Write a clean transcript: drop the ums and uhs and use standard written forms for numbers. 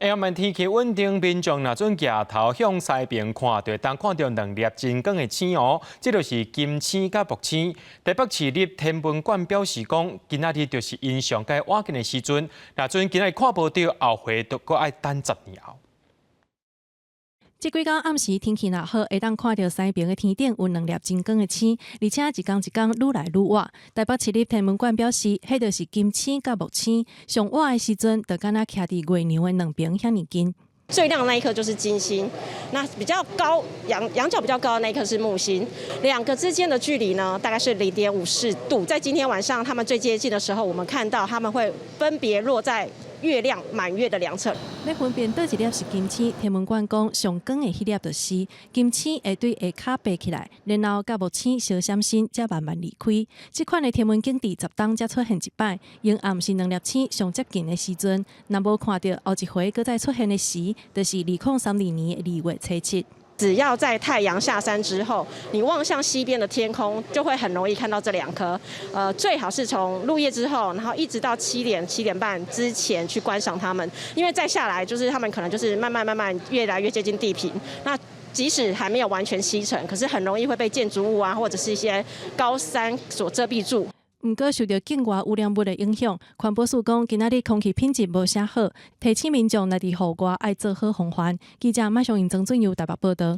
下暗天氣穩定，民眾若準徛頭向西邊看，就會當看著兩粒真光的星哦。這就是金星佮木星。台北市立天文館表示講，今仔日就是𪜶上蓋倚近的時陣，若準今仔日看無著，後回就閣愛等10年後。這幾工暗時天氣若好，會當看著西邊的天頂有兩粒真光的星，而且一工一工愈來愈倚。台北市立天文館表示，彼就是金星佮木星，上倚的時陣，就敢若徛佇月娘的兩爿遐爾近。最亮的那一顆就是金星，那比較高仰角比較高的那一顆是木星，兩個之間的距離呢，大概是0.54度。在今天晚上，它們最接近的時候，我們看到它們會分別落在月亮滿月的兩側。欲分辨佗一粒是金星，天文館講上光的彼粒就是金星，會對下跤爬起來，然後佮木星相閃身，才慢慢離開。這款的天文景致10冬才出現一擺，陰暗是兩粒星上接近的時陣，若無看著後一回閣再出現的時，就是2032年2月初7。只要在太陽下山之後，你望向西邊的天空，就會很容易看到這兩顆。最好是從入夜之後，然後一直到7點、7點半之前去觀賞它們，因為再下來就是它們可能就是慢慢慢慢越來越接近地平。那即使還沒有完全西沉，可是很容易會被建築物啊或者是一些高山所遮蔽住。毋過受著境外污染物的影響，環保署講今仔日空氣品質無啥好，提醒民眾若佇戶外愛做好防範。記者馬上用曾俊佑台北報道。